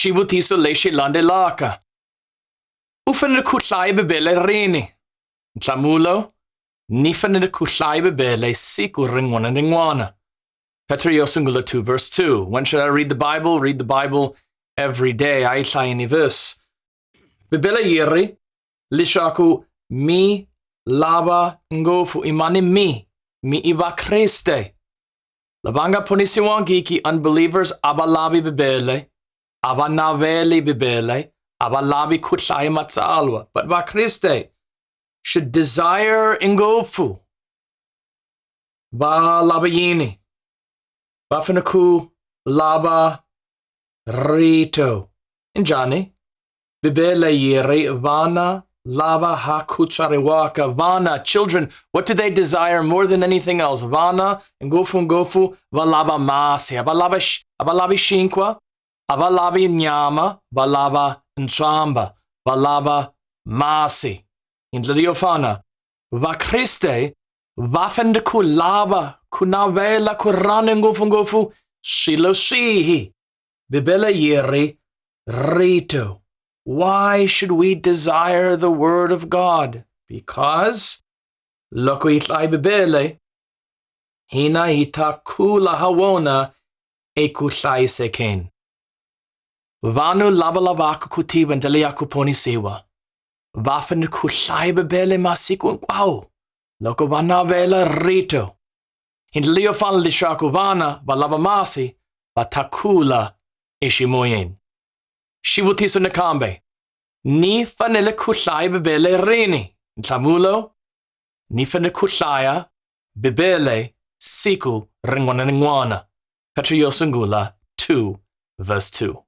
Xivutiso lexi landzelaka, U fanele ku hlaya Bibele rini? Nhlamulo, Ni fanele ku hlaya Bibele siku rin'wana ni rin'wana. Petro yo sungula 2 verse 2. When should I read the Bible? Read the Bible every day. A yi hlayeni verse. Bibele yi ri leswaku mi lava ngopfu i mani mi? Mi i Vakreste. Lava nga ponisiwangiki, unbelievers, a va lavi Bibele, a va naveli Bibele, a va lavi ku hlaya Matsalwa. But Vakreste should desire ngopfu. Va lava yini? Va fanele ku lava rito. Njhani? Bibele yi ri vana lava ha ku tswariwaka. Vana, children, what do they desire more than anything else? Vana, ngopfu-ngopfu, va lava masi. A va lava, a va lavi xinkwa, a va lavi nyama, va lava ntswamba, va lava masi. Hi ndlela yo fana, Vakriste va fanele ku lava, ku navela, ku rhandza ngopfu-ngopfu swilo swihi? Bibele yi ri, Rito. Why should we desire the Word of God? Because loko hi hlaya Bibele, hina hi ta kula ha wona eku hlayisekeni. Vanhu lava lavaka ku tiva ndlela ya ku ponisiwa va fanele ku hlaya Bibele masiku hinkwawo loko va navela rito. Hi ndlela yo fana leswaku vana va lava masi va ta kula eximoyeni. Xivutiso nakambe, Ni fanele ku hlaya Bibele rini? Nhlamulo, Ni fanele ku hlaya Bibele siku rin'wana ni rin'wana. Petro yo sungula 2 verse 2.